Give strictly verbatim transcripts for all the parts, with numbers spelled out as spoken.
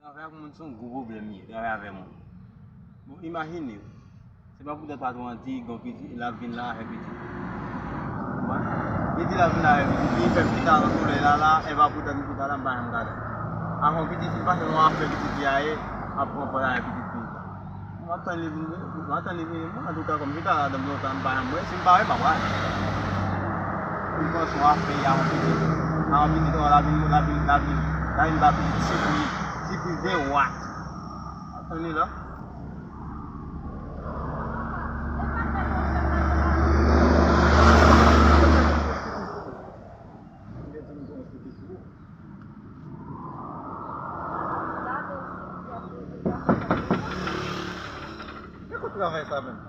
Travay ak moun se yon gwo pwoblèm li ye, travay avè moun. Bon, imajine w, se pa poutèt patwon an di gon pitit, l ap vin la avè pitit. Konprann? Li di l ap vin la avè pitit li, fè pitit la nan solèy la, la, e pa poutèt m pitit la, m pa janm gade. Avan pitit fi pase nan afè pitit fi a ye, ap pran pòz avè pitit fi sa. M ap tann li vin, m ap tann li vin, bon, antouka, kòm pitit la ladan m lontan, m pa janm wè, si m pa wè, m pa pral. Pou l pran swen afè y a yon pitit, a yon pitit, la vin, la vin, la vin, la vin ba pitit sipriz, sipriz de wat. Ap tann li la. Ki kote travay sa menm?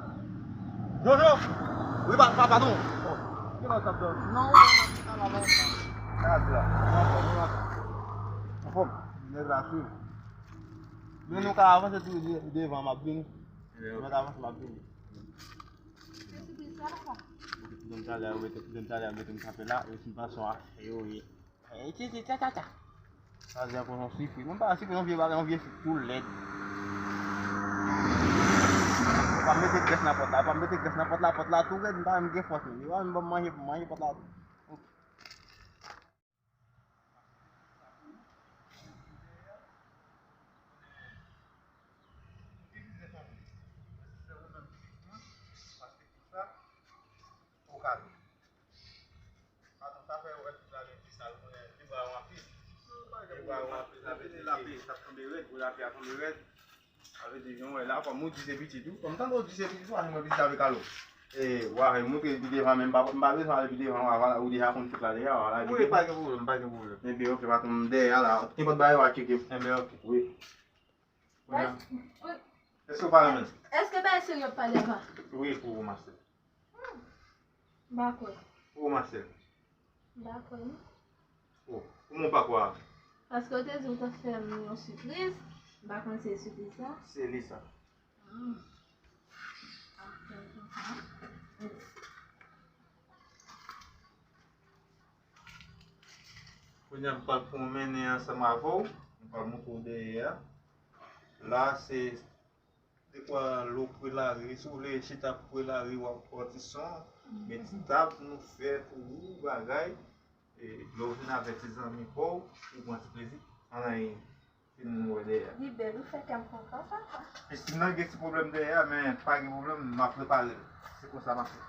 Jojo! Wi, pa, pa, patwon. Oh, ki lè w t ap dòmi? Non, ou wè m ap travay la. Gad la. Anfòm, anfòm. Nèg la swiv. Men nou ka avanse tou de-, devan, m ap vini. Nou ka avanse, m ap vini. Se sou pye sa, papa. Mete tout moun talè, mete tout moun talè, mete m kanpe la, e fin pason a, e yo ye. E ti, ti, tcha, tcha, tcha. Sa vle pran yon sipri. Mwen pa sipri yon vye bagay, yon vye fi tou lèd. Pa mete grès nan pòt la, pa mete grès nan pòt la, pòt la tou rèd, m pa menm gen fòs menm. Yo pa menm ban m manje pou m manje pòt la tou. Sa vle di, jan w wè la, kòm ou di se pitit ou, kòm tande w di se pitit ou, a, mwen pitit avèk alo. E, w a montre pi devan, men m pa, m pa bezwen ale pi devan, w a, vwala, ou deja konn tout la deja, w a lage. Wi, pa gen pwoblèm, pa gen pwoblèm. Ebyen, oke, patwon, m dèyè a la. Nenpòt bagay, w a tcheke. Ebyen, oke. Wi. Èske w pa renmen l? Èske bagay serye w ap pale a, pa? Wi, pou ou, Marcel. M pa kwè. Pou ou, Marcel. M pa kwè, non. Oh, kòman w pa kwè a? Paske w te di w t ap fè m yon sipriz. M pa konn se sipriz sa. Se li sa. Hmm. Kounye a, m pral pwonmennen ansanm avè w. M pral montre w dèyè a. La, se dekwa lo pre lari, si w vle chita pre lari, w ap pran ti son, men ti tab nou fè pou ou bagay, e lè w vin avèk ti zanmi pa w, ou pran ti plezi. Ann al fin wè dèyè a. Li bèl, ou fè kè m kontan, papa. Pisin nan gen ti pwoblèm dèyè a, men pa gen pwoblèm, m ap repare l. Se konsa m ap fè.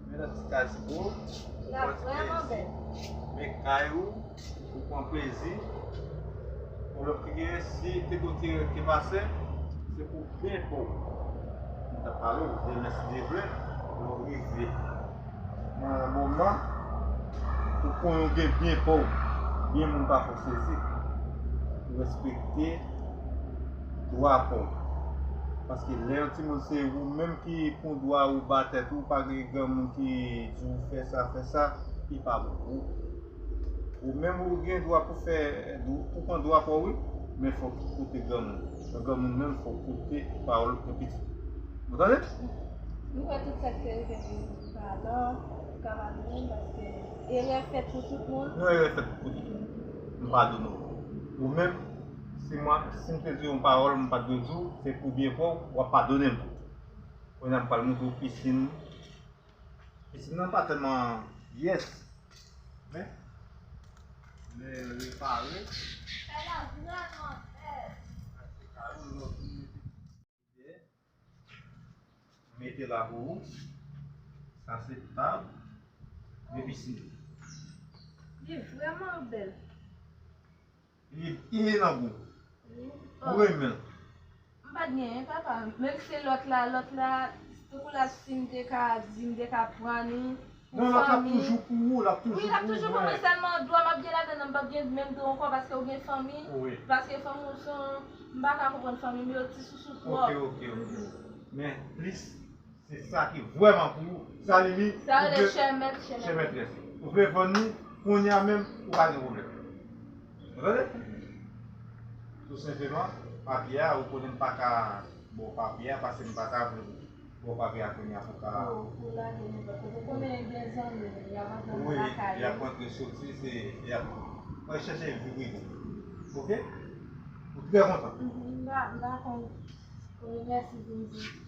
Men nan ti kaz pou ou, ou pran ti plezi. Men kay ou, ou pran plezi. Pwoblèm ki genyen, si te gon ti erè ki te pase, se pou byen pa w. Mwen t ap pale w, demen si Dye vle, lè w rive nan yon moman, ou konnen w gen byen pa w, byen moun pa fè w sezi. Ou respekte dwa pa w. Paske lè yon timoun se ou menm ki pran dwa ou ba tèt ou, pa gen granmoun ki di w fè sa, fè sa, li pa bon pou ou. Ou menm ou gen dwa pou fè, pou pran dwa pa w, wi, men fòk ou koute granmoun. Lè granmoun menm fòk ou koute pawòl yon pitit. Ou tande? Nou wè tout sa k te rive pou nou, alò, ou ka padone m paske erè fèt pou tout moun. Non, erè fèt pou tout moun. M padone w. Ou menm, si mwen, si m te di w yon pawòl, m pa t dwe di w, se pou byen pa w, w ap padone m tou. Kounye a m pral montre w pisin. Pisin nan pa tèlman pyès, men, men repare. Mete la pou ou. Sa se tab de pisin. Li vrèman bèl. Li, li nan gou. Ou renmen l. M pa t genyen, papa. Menm se lòt la, lòt la, tankou la, si m te ka di, m te ka pran li. Non, lòt la ap toujou pou ou, l ap toujou pou ou. Wi, l ap toujou pou mwen, sèlman dwa m ap gen ladan nan, m p ap gen menm dwa ankò, paske ou gen fanmi. Wi. Paske fanmi w se yon, m pa ka konprann fanmi m yo, ti sousou twòp. Oke, oke, oke. Men plis, se sa ki vrèman pou ou. Sa li, li, sa rele chè mèt, chè mètrès. Ou vle vann li, kounye a menm, ou pa gen pwoblèm. Ou tande? Tou senpleman, papye a, ou konnen m pa ka ba w papye a, paske m pa ta vle ba w papye a kounye a pou ka. Pou, pou lage nenpòt kote. Ou konnen gen zanmi, y ap antre nan lakay yo. Wi, y ap antre soti, se, y ap Mwen chèche vi prive. Oke? Ou trè kontan. M pa, m pa konn. Wi, mèsi pou m di.